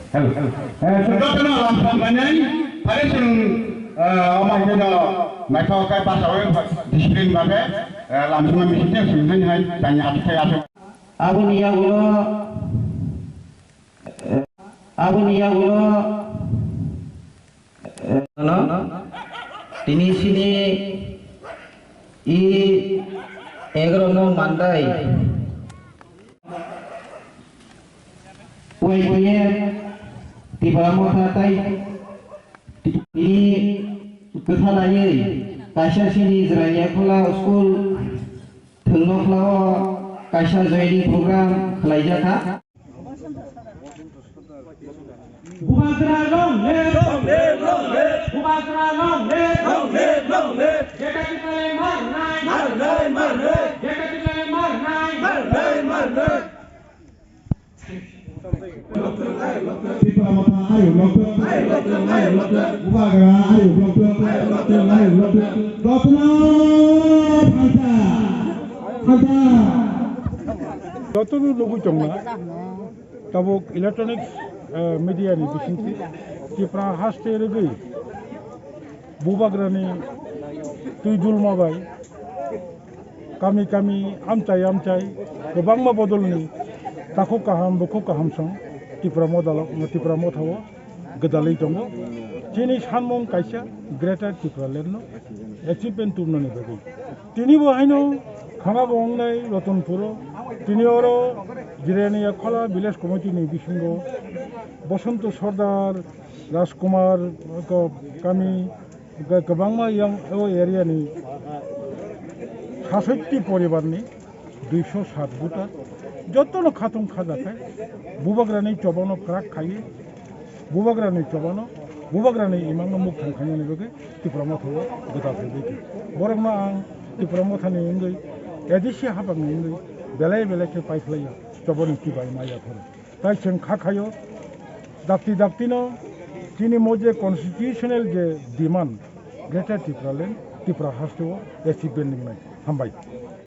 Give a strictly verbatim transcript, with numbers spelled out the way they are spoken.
Hello. Eh, jotono lamsong khainai, phare chwng, eh, omo hino naithok khe bachaui discipline babe, eh, lamsongma meeting tei swrwngmani hai tani aswk tei aswk. Aboni yagulo, eh, aboni yagulo, eh, no, tini sini i egarono mandai. Y P F, Tipra Motha tei tini kwthalaiwi kaisa sini Jraiya Khola school thwngno khlao kaisa joining program khlaijakha. Bubagra long live! Long live, long live! Bubagra long live! Long live, long live! Jeta Tiprale marnai! Marnai, marnai! Jeta Tiprale marnai! Marnai, marnai! Tipra Motha ayuk lokthung. Ayuk lokthung, ayuk lokthung. Bubagra ayuk lokthung. Ayuk lokthung, ayuk lokthung. Rotno phalta. Phalta. Jotono nugwi tongna. Tabuk electronics, eh, media ni bisingtwi Tipra haste rwgwi Bubagrani twi dulma bai kami kami amchai amchai kwbangma bodolni takhuk kaham bukhuk kaham song Tipra modalo, Tipra Mothao gwdalwi tongo. Chini sanmung kaisa Greater Tipraland no achievement tubunani bagwi. Tini bo haino khama bo wngnai Rotonpuro, tini oro Jirania Khola Village Committee ni bisingo Bosonto Sordar, Rajkumar, ko-, kami, ko-, kwbangma yang o area ni sasotti poribar ni duiso sat voter jotono khatung khajakhai Bubagrani chobano kwrak khaiwi Bubagrani chobano, Bubagrani imangno mukthang khainani bagwi Tipra Mothao gwdal khaibaithi. Borokno ang Tipra Mothani wngwi, A D C hapangni wngwi belai belai khe paiphlaiya, chobani tibai maya phoro. Tai chwng kha khaio, dakti daktino chini mo je constitutional je demand, Greater Tipraland, Tipra hasteo achievement wngnai. Hambai.